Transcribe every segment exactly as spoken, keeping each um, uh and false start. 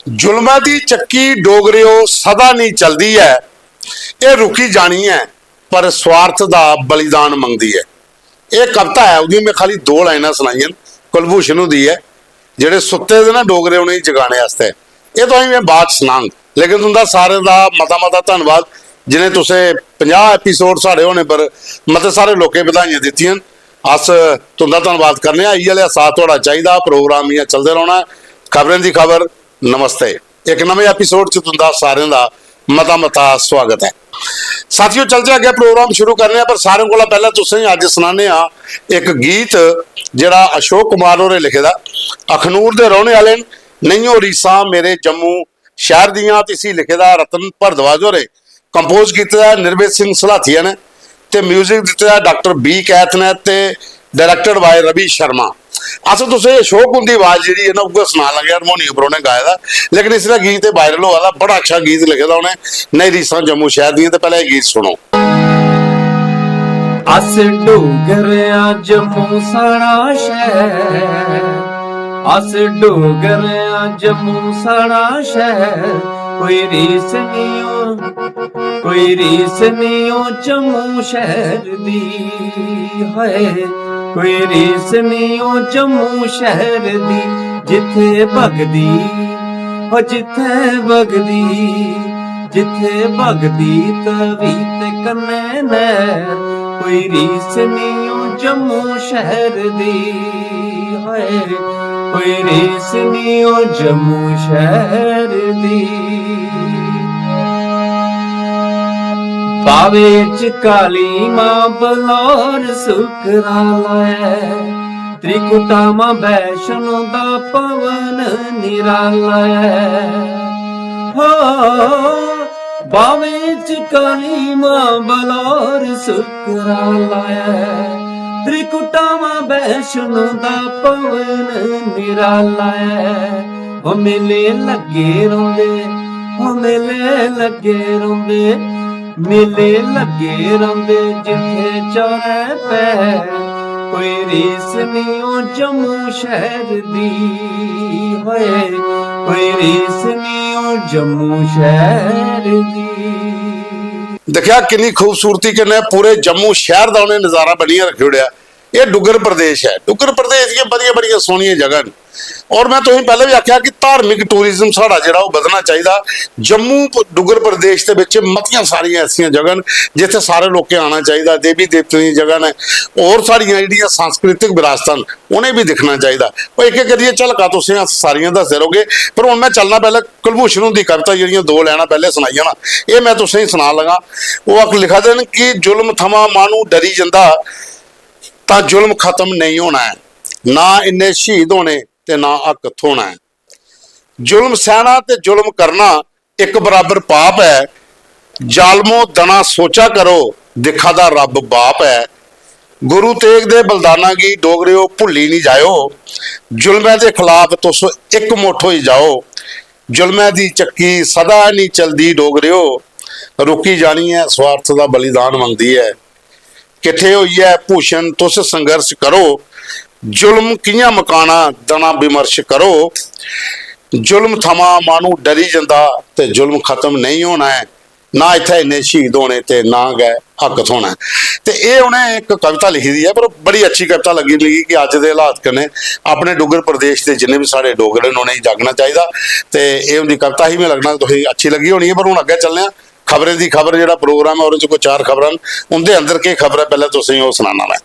जुल्मै दी चक्की डोगरेओ सदा निं चलदी ऐ, एह् रुकी जानी ऐ, पर स्वार्थ दा बलिदान मंगदी ऐ। एह् कविता ऐ, ओह्दियां में खाली दो लाइनां सनाइयां न। कुलभूषण हुंदी ऐ, जेह्ड़े सुत्ते दे ना डोगरे, उ'नेंगी जगाने आस्तै। एह् तुसेंगी में बाद च सनांग, लेकिन तुं'दा सारें दा मता मता धन्नवाद, जि'नें तुसें पंजाह् एपिसोड साढ़े होने पर मते सारे लोकें बधाइयां दित्तियां न। अस तुं'दा धन्नवाद करने आं। इ'यै लेआ साथ थुआढ़ा चाहिदा, प्रोग्राम इ'यां चलदे रौह्ना। खबरें दी खबर, नमस्ते। इक नमें एपिसोड च तुं'दा सारें दा मता मता स्वागत ऐ। साथियो, चलदे अग्गें प्रोग्राम शुरू करने आं, पर सारें कोला पैह्लें तुसें गी अज्ज सनाने आं इक गीत, जेह्ड़ा अशोक कुमार होरें लिखे दा। अखनूर दे रौह्ने आह्ले न। नेईं ओ रीसां मेरे जम्मू शैह्र दियां, ते इसी लिखे दा रतन भारद्वाज होरें, कंपोज कीते दा ऐ निर्भय सिंह सलाथिया ने, ते म्यूजिक दित्ते दा डाक्टर बी कैथ ने, ते डायरेक्टेड बाय रवि शर्मा। अस तुसें अशोक हुंदी आवाज जेह्ड़ी ऐ ना, उ'ऐ सनान लगे, हारमोनियम पर उ'नें गाए दा, लेकिन इसलै गीत ते वायरल होआ दा। बड़ा अच्छा गीत लिखे दा उ'नें, नेईं रीसां जम्मू शैह्र दियां। ते पैह्लें एह् गीत सुनो। अस डोगरे आं, जम्मू साढ़ा शैह्र। अस डोगरे आं, जम्मू साढ़ा शैह्र। कोई रीस निं ओ, कोई रीस निं ओ जम्मू शैह्र दी। हाय, कोई रीस निं ओ जम्मू शैह्र दी। जित्थै बगदी, ओ जित्थै बगदी, जित्थै बगदी तवी ते कन्नै नैह्र। कोई रीस निं ओ जम्मू शैह्र दी। हाय, कोई रीस निं ओ जम्मू शैह्र दी। बावे च काली मां, बलौर सुकराला ऐ। त्रिकुटा मां वैष्णो दा पावन निराला ऐ। हो, बावे च काली मां, बलौर सुकराला ऐ। त्रिकुटा मां वैष्णो दा पावन निराला ऐ। ओ मेले लग्गे रौंह्दे, ओ मेले लग्गे रौंह्दे, मेले लग्गे रौंह्दे जित्थै चौरै पै। कोई रीस निं ओ जम्मू शैह्र दी, होए, कोई रीस निं ओ जम्मू शैह्र दी। दिक्खेआ किन्नी खूबसूरती कन्नै पूरे जम्मू शैह्र दा उ'नें नजारा बनियै रक्खी ओड़ेआ। एह् डुग्गर प्रदेश ऐ। डुग्गर प्रदेश दियां बड़ियां बड़ियां सोह्नियां जगह न। और में तुसेंगी पैह्लें बी आखेआ कि धार्मिक टूरिज्म साढ़ा जेह्ड़ा ओह् बधना चाहिदा। जम्मू प-, डुग्गर प्रदेश दे बिच मतियां सारियां ऐसियां जगह न जित्थै सारे लोकें आना चाहिदा। देवी देवतें दियां जगह न, होर साढ़ियां जेह्ड़ियां सांस्कृतिक विरासतां न उ'नें बी दिक्खना चाहिदा। ओह् इक इक करियै झलका तुसें अस सारियां दसदे रौह्गे, पर हून में चलना पैह्लें कुलभूषण हुंदी कविता, जेह्ड़ियां दो लैना पैह्लें सनाइयां ना, एह् में तुसेंगी सनान लगा। ओह् अक लिखा दे न कि जुल्म थमां माह्नू डरी जंदा, तां जुल्म खत्म नेईं होना ऐ। ना इन्ने शहीद होने ते ना हक थ्होना ऐ। जुल्म सैह्ना ते जुल्म करना इक बराबर पाप ऐ। जालमो दना सोचा करो, दिक्खा दा रब्ब बाप ऐ। गुरु तेग दे बलिदाना गी डोगरेओ भुल्ली निं जाएओ। जुल्मै दे खलाफ तुस इक मुट्ठ होई जाओ। जुल्मै दी चक्की सदा निं चलदी डोगरेओ। रुकी जानी ऐ, स्वार्थ दा बलिदान मंगदी ऐ। किट्ठे होइयै भूषण तुस संघर्ष करो। जुल्म कि'यां मकाना, दना विमर्श करो। जुल्म थमां माह्नू डरी जंदा ते जुल्म खत्म नेईं होना ऐ। ना इत्थै इन्ने शहीद होने ते ना गै हक थ्होना ऐ। ते एह् उ'नें इक कविता लिखी दी ऐ, पर बड़ी अच्छी कविता लग्गी मिगी कि अज्ज दे हालात कन्नै अपने डुग्गर प्रदेश दे जिन्ने बी साढ़े डोगरे न, उ'नेंगी जागना चाहिदा। ते एह् उं'दी कविता ही, में लगना तुसेंगी अच्छी लग्गी होनी ऐ। पर हून अग्गें चलने आं, खबरें दी खबर जेह्ड़ा प्रोग्राम ऐ, ओह्दे च कोई चार खबरां न, उं'दे अंदर केह् खबर ऐ, पैह्लें तुसेंगी ओह् सनाना में।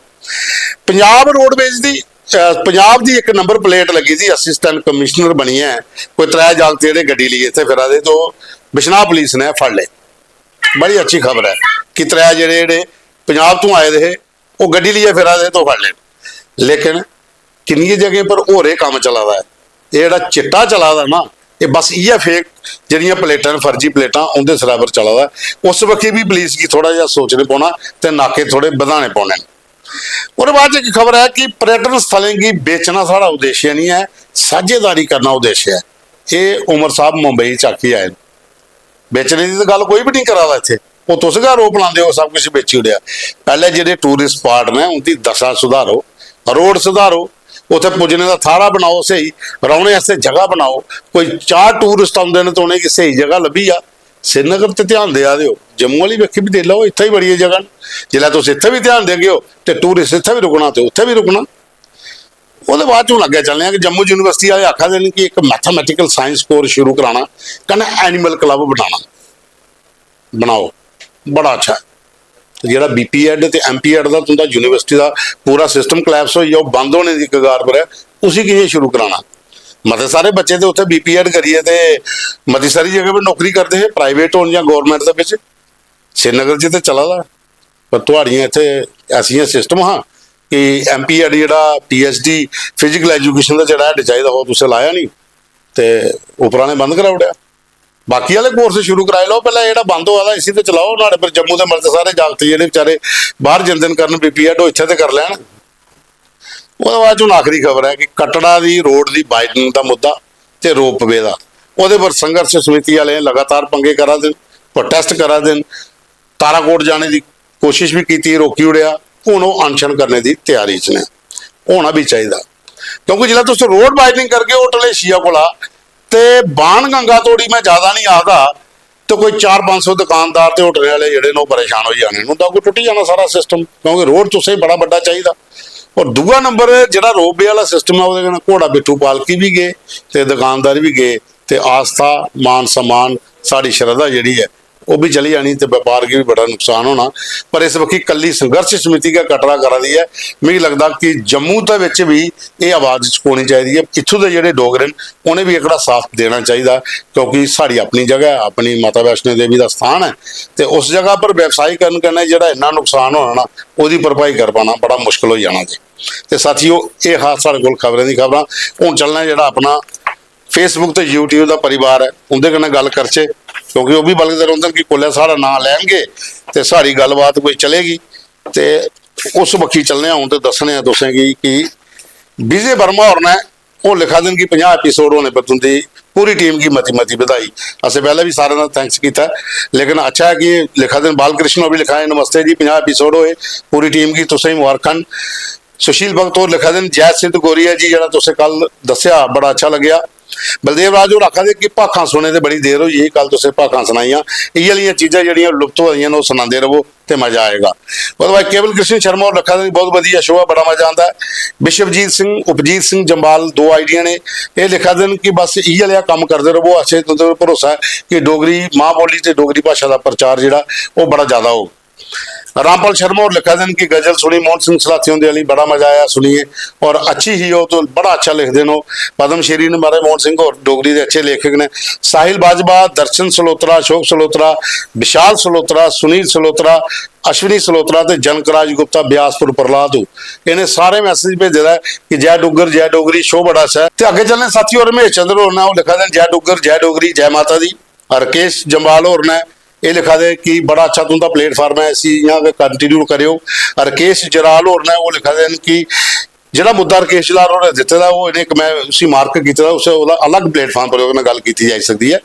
पंजाब रोडवेज दी, अ, पंजाब दी इक नंबर प्लेट लग्गी दी, असिस्टेंट कमिश्नर बनियै कोई त्रै जागत जेह्ड़े गड्डी लेइयै इत्थै फिरा दे, ते ओह् बिश्नाह् पुलिस ने फड़ ले। बड़ी अच्छी खबर ऐ कि त्रै जेह्ड़े, जेह्ड़े पंजाब तों आए दे हे, ओह् गड्डी लेइयै फिरा दे हे, ते ओह् फड़ ले। लेकिन किन्नियें जगहें पर होर एह् कम्म चला दा ऐ। एह् जेह्ड़ा चिट्टा चला दा ना, एह् बस इ'यै फेक जेह्ड़ियां प्लेटां न, फर्जी प्लेटां, उं'दे सिरै पर चला दा ऐ। उस बक्खी बी पुलिस गी थोह्ड़ा जेहा सोचने पौना ते नाके थोह्ड़े बधाने पौने न। ओह्दे बाद च इक खबर ऐ कि पर्यटन स्थलें गी बेचना साढ़ा उद्देश्य निं ऐ, साझेदारी करना उद्देश्य ऐ। एह् उमर साहब मुंबई च आखी आए न। बेचने दी ते गल्ल कोई बी निं करा दा इत्थै। ओह् तुस गै आरोप लांदे ओ सब किश बेची ओड़ेआ। पैह्लें जेह्ड़े टूरिस्ट स्पाट न, उं'दी दशा सुधारो, रोड सुधारो, उत्थै पुज्जने दा थाह्रा बनाओ स्हेई, रौह्ने आस्तै जगह बनाओ। कोई चार टूरिस्ट औंदे न ते उ'नेंगी स्हेई जगह लब्भी जा। श्रीनगर ते ध्यान देआ दे ओ, जम्मू आह्ली बक्खी बी दिक्खी लैओ, इत्थै बी बड़ियां जगह न। जिसलै तुस इत्थै बी ध्यान देगे ओ ते टूरिस्ट इत्थै बी रुकना ते उत्थै बी रुकना। ओह्दे बाद च हून अग्गें चलने आं कि जम्मू यूनिवर्सिटी आह्ले आखा दे न कि इक मैथमेटिकल साइंस कोर्स शुरू कराना, कन्नै एनिमल क्लब बनाना। बनाओ, बड़ा अच्छा ऐ। ते जेह्ड़ा बीपी एड ते एमपी एड दा तुं'दा यूनिवर्सिटी दा पूरा सिस्टम कलैप्स होई गेआ, ओह् बंद होने दी कगार पर ऐ, उसी कि'यां शुरू कराना? मते सारे बच्चे ते उत्थै बीपी एड करियै ते मती सारी जगह पर नौकरी करदे हे, प्राइवेट होन जां गौरमेंट दे बिच। श्रीनगर च ते चला दा, पर थुआड़ियां इत्थै ऐसियां सिस्टम हा कि एमपी एड जेह्ड़ा पीएचडी फिजिकल एजुकेशन दा जेह्ड़ा हेड चाहिदा, ओह् तुसें लाया निं ते उप्परा ने बंद कराई ओड़ेआ। बाकी आह्ले कोर्स शुरू कराई लैओ, पैह्लें जेह्ड़ा बंद होआ दा इसी ते चलाओ, नुहाड़े पर जम्मू दे मते सारे जागत जेह्ड़े बेचारे बाहर जंदे न करन बीपी एड, ओह् इत्थै ते करी लैन। ओह्दे बाद च हून आखरी खबर ऐ कि कटड़ा दी रोड दी वाइडनिंग दा मुद्दा ते रोपवे दा, ओह्दे पर संघर्ष समिति आह्ले लगातार पंगे करा दे न, प्रोटेस्ट करा दे न। ताराकोट जाने दी कोशिश बी कीती, रोकी ओड़ेआ। हून ओह् अनशन करने दी त्यारी च न, होना बी चाहिदा, क्योंकि जिसलै तुस रोड वाइडनिंग करगे होटल एशिया कोला ते बाण गंगा तोड़ी, मैं ज्यादा नहीं आखदा, ते कोई चार पंज सौ दुकानदार ते होटलें आह्ले जेह्ड़े न, ओह् परेशान होई जाने न। उं'दा कोई टुट्टी जाना सारा सिस्टम, क्योंकि रोड तुसें बड़ा बड्डा चाहिदा। और दूआ नंबर जेह्ड़ा रोपवे आह्ला सिस्टम ऐ, ओह्दे कन्नै घोड़ा पिट्ठू पालकी बी गे ते दुकानदार बी गे, ते आस्था, मान सम्मान, साढ़ी श्रद्धा जेह्ड़ी ऐ, ओह् बी चली जानी ते बपार गी बी बड़ा नुकसान होना। पर इस बक्खी कल्ली संघर्ष समिति गै कटड़ा करा दी ऐ। मिगी लगदा कि जम्मू दे बिच बी एह् आवाज चुकोनी चाहिदी ऐ। इत्थूं दे जेह्ड़े डोगरे न, उ'नें बी एह्कड़ा साथ देना चाहिदा, क्योंकि साढ़ी अपनी जगह ऐ, अपनी माता वैष्णो देवी दा स्थान ऐ, ते उस जगह पर व्यवसायीकरण कन्नै जेह्ड़ा इन्ना नुकसान होना ना, ओह्दी भरपाई कर पाना बड़ा मुश्कल होई जाना जी। ते साथियो, एह् हा साढ़े कोल खबरें दी खबरां। हून चलना जेह्ड़ा अपना Facebook ते YouTube दा परिवार ऐ, उं'दे कन्नै गल्ल करचै, क्योंकि ओह् बी बलगदे रौंह्दे न कि कुसलै साढ़ा नांऽ लैन गे ते साढ़ी गल्लबात कोई चलेगी। ते उस बक्खी चलने आं हून ते दस्सने आं तुसें गी कि विजय वर्मा होर न, ओह् लिखा दे न कि पंजाह् एपिसोड होने पर तुं'दी पूरी टीम गी मती मती बधाई। असें पैह्लें बी सारें दा थैंक्स कीता, लेकिन अच्छा ऐ कि लिखा दे न। बालकृष्ण होर बी लिखा दे, "नमस्ते जी, पंजाह् एपिसोड होए, पूरी टीम गी तुसें गी मुबारखां न।" सुशील भगत होर लिखा दे न, "जय सिद्ध गौरिया जी, जेह्ड़ा तुसें कल दस्सेआ, बड़ा अच्छा लग्गेआ।" बलदेव राज होर आखा दे कि भाखां सुने ते बड़ी देर होई गेई, कल तुसें भाखां सनाइयां, इ'यै लेइयां चीजां जेह्ड़ियां लुप्त होआ दियां न, ओह् सनांदे रवो ते मजा आएगा। ओह्दे बाद केवल कृष्ण शर्मा होर लिखा दे न, "बहुत बधिया शो ऐ, बड़ा मजा आंदा ऐ।" विश्वजीत सिंह, उपजीत सिंह जम्वाल, दो आईडियां ने, एह् लिखा दे न कि बस इ'यै लेहा कम्म करदे रवो, असें तुं'दे पर भरोसा ऐ कि डोगरी मां बोली ते डोगरी भाशा दा प्रचार जेह्ड़ा, ओह् बड़ा ज्यादा होग। रामपाल शर्मा होर लिखा दे न कि गजल सुनी मोहन सिंह सलाथिया हुंदे आह्ली, बड़ा मजा आया सुनियै, और अच्छी ही ओह्, तो बड़ा अच्छा लिखदे न ओह्। पद्म श्री न महाराज मोहन सिंह होर, डोगरी दे अच्छे लेखक न। साहिल बाजवा, दर्शन सलोत्रा, अशोक सलोत्रा, विशाल सलोत्रा, सुनील सलोत्रा, अश्विनी सलोत्रा ते जनक राज गुप्ता, ब्यासपुर प्रहलाद हो, इ'नें सारें मैसेज भेजे दा ऐ कि जय डुग्गर, जय डोगरी, शो बड़ा अच्छा ऐ। ते अग्गें चलने साथी होर रमेश चंद्र होर न, ओह् लिखा दे न, "जय डुग्गर, जय डोगरी, जय माता दी।" राकेश जम्वाल होर न, एह् लिखा दे कि बड़ा अच्छा तुं'दा प्लेटफार्म ऐ, इसी इ'यां गै कंटिन्यू करेओ। राकेश जराल होर न, ओह् लिखा दे न कि जेह्ड़ा मुद्दा राकेश जराल होरें दित्ते दा, ओह् इ'नें इक, मैं उसी मार्क कीते दा, उसे ओह्दा अलग प्लेटफार्म पर ओह्दे कन्नै गल्ल कीती जाई सकदी ऐ।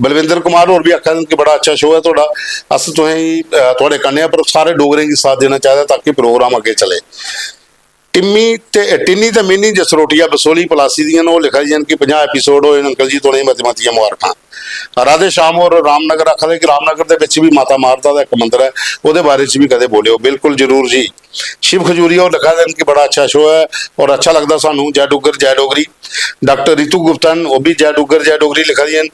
बलविंदर कुमार होर बी आखा दे न कि बड़ा अच्छा शो ऐ थुआढ़ा, अस तुसेंगी, अ, थुआढ़े कन्नै आं, पर सारे डोगरें गी साथ देना चाहिदा ताकि प्रोग्राम अग्गें चले। टिम्मी ते, टिन्नी ते मिन्नी जसरोटिया बसोली पलासी दियां न, ओह् लिखा दियां न कि पंजाह् एपिसोड होए न अंकल जी, तुसेंगी मती मतियां मुबारखां। राधे श्याम होर रामनगर आखा दे कि रामनगर दे बिच बी माता मारता दा इक मंदर ऐ, ओह्दे बारे च बी कदें बोलेओ। बिल्कुल, जरूर जी। शिव खजूरिया होर लिखा दे न कि बड़ा अच्छा शो ऐ और अच्छा लगदा सानू, जय डुग्गर, जय डोगरी। डॉक्टर रितु गुप्ता न, ओह् बी जय डुग्गर, जय डोगरी लिखा दियां न।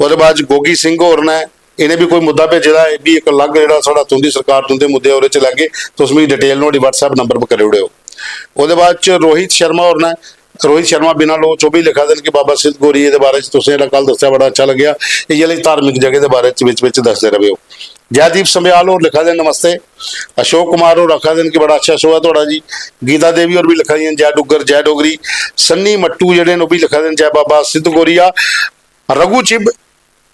ओह्दे बाद च गोगी सिंह होर न, इ'नें बी कोई मुद्दा भेजे दा, एह् बी इक अलग जेह्ड़ा साढ़ा तुं'दी सरकार तुं'दे मुद्दे ओह्दे च लैगे, तुस मिगी डिटेल नुहाड़ी WhatsApp नंबर पर करी ओड़ेओ। ओह्दे बाद च रोहित शर्मा होर न, रोहित शर्मा बिना लोच ओह् बी लिखा दे न कि बाबा सिद्ध गौरिये दे बारे च तुसें जेह्ड़ा कल दस्सेआ बड़ा अच्छा लग्गेआ, इ'यै लेही धार्मिक जगह दे बारे च बिच बिच दसदे रवेओ। जयदीप संबयाल होर लिखा दे न, "नमस्ते।" अशोक कुमार होर आखा दे न कि बड़ा अच्छा शो ऐ थुआढ़ा जी। गीता देवी होर बी लिखा दियां न, "जय डुग्गर, जय डोगरी।" सन्नी मट्टू जेह्ड़े न ओह् बी लिखा दे न, "जय बाबा सिद्ध गौरिया।" रघु चिब,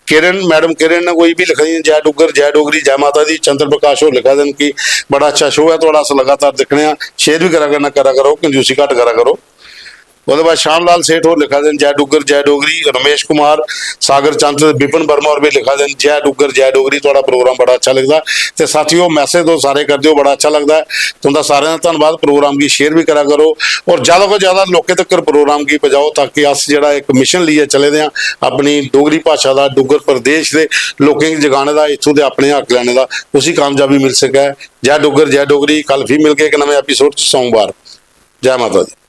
किरण, मैडम किरण ने कोई बी लिखा दियां, "जय डुग्गर, जय डोगरी, जय माता दी।" चंद्र प्रकाश होर लिखा दे न कि बड़ा अच्छा शो ऐ थुआढ़ा, अस लगातार दिक्खने आं, शेयर बी करा करना, करा करो, कंजूसी घट्ट करा करो। ओह्दे बाद श्याम लाल सेठ होर लिखा दे न, "जय डुग्गर, जय डोगरी।" रमेश कुमार, सागर चंद ते विपिन वर्मा होर बी लिखा दे न, "जय डुग्गर, जय डोगरी, थुआढ़ा प्रोग्राम बड़ा अच्छा लगदा।" ते साथियो, मैसेज तुस सारे करदे ओ, बड़ा अच्छा लगदा ऐ। तुं'दा सारें दा धन्नवाद। प्रोग्राम गी शेयर बी करा करो और ज्यादा कोला ज्यादा लोकें तगर प्रोग्राम गी पजाओ, ताकि अस जेह्ड़ा इक मिशन लेइयै चले दे आं अपनी डोगरी भाशा दा, डुग्गर प्रदेश दे लोकें गी जगाने दा, इत्थूं दे अपने हक लैने दा, उसी कामयाबी मिल सकै। जय डुग्गर, जय डोगरी। कल फ्ही मिलगे इक नमें एपिसोड च सोमवार। जय माता दी।